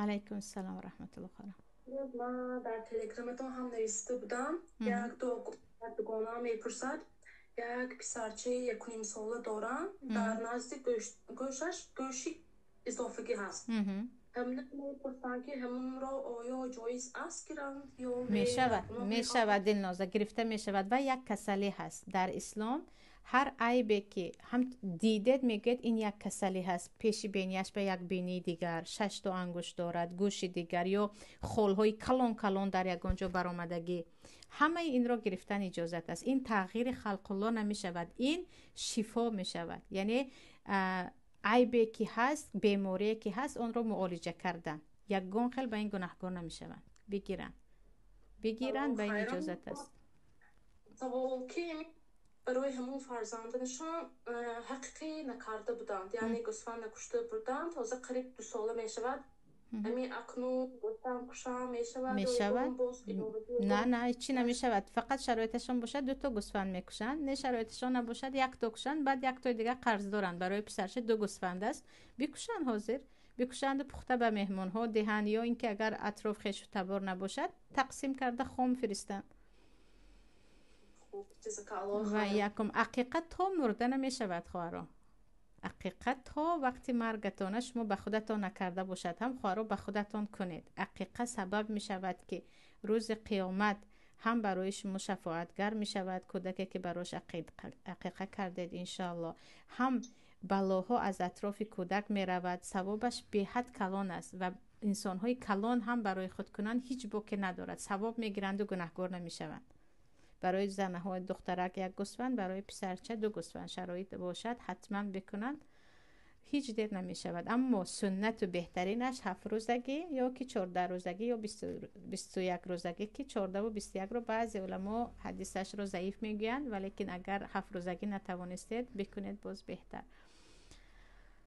Алайкум ассалом ва раҳматуллоҳ, хоҳарам. Ман дар телеграматон ҳам нависта будам. Як дугона мепурсад: як писарчаи 1,5 сола дорам, дар назди гӯшаш гӯши изофагӣ ҳаст. Ҳамина мепурсанд, ки ҳамонро оё ҷоиз аст гиранд ё? Мешавад, мешавад, Дилноза, гирифта мешавад. Ва як касалӣ ҳаст. Дар ислом ҳар айбе ки ҳам дидед, мегӯяд, ин як касалӣ ҳаст: пеши бинияш ба як бинии дигар, шашто ангушт дорад, гӯши дигар ё холҳои калон калон дар ягон ҷо баромадагӣ, ҳамаи инро гирифтан иҷозат аст. Ин тағйири халқулло намешавад, ин шифо мешавад. Яъне айбе ки ҳаст, беморие ки ҳаст, онро муолиҷа кардан, ягон хел ба ин гунаҳкор намешаванд. Бигиранд, бигиранд, ба ин иҷозат аст. Савол ки барои ҳамон фарзанданашон ҳақиқӣ накарда буданд, яъне гӯсфанд накушта буданд, ҳозир қариб 2 сола мешавад. Ҳамин акнун гӯсфанд кушам мешавад? Мешавад. На, на, ҳечи намешавад. Фақат шароиташон бошад, дуто гӯсфанд мекушанд, не, шароиташон набошад, якто кушанд, баъд яктои дигар қарз доранд. Барои писарша ду гӯсфанд аст, бикушанд, ҳозир бикушанду пухта ба меҳмонҳо диҳанд ё ин ки агар атроф хешу табор набошад, тақсим карда хом фиристанд. Ва якум ақиқа то мурда намешавад, хоҳаро. Ақиқа то вақти маргатона шумо ба худатон накарда бошад ҳам, хоҳаро, ба худатон кунед. Ақиқа сабаб мешавад, ки рӯзи қиёмат ҳам барои шумо шафоатгар мешавад кӯдаке ки барош ақиқа кардед, иншоалло. Ҳам балоҳо аз атрофи кӯдак меравад, савобаш беҳад калон аст. Ва инсонҳои калон ҳам барои худ кунанд, ҳеҷ боке надорад, савоб мегиранду гунаҳгор намешаванд. Барои занаҳои духтарак як гӯсфанд, барои писарча ду гӯсфанд, шароит бошад, ҳатман бикунанд, ҳеҷ дер намешавад. Аммо суннату беҳтаринаш 7 рӯзагӣ ё ки 14 рӯзагӣ ё 21 рӯзагӣ, ки 14ву 21-ро баъзе уламо ҳадисашро заиф мегӯянд, валекин агар 7 рӯзагӣ натавонистед, бикунед, боз беҳтар.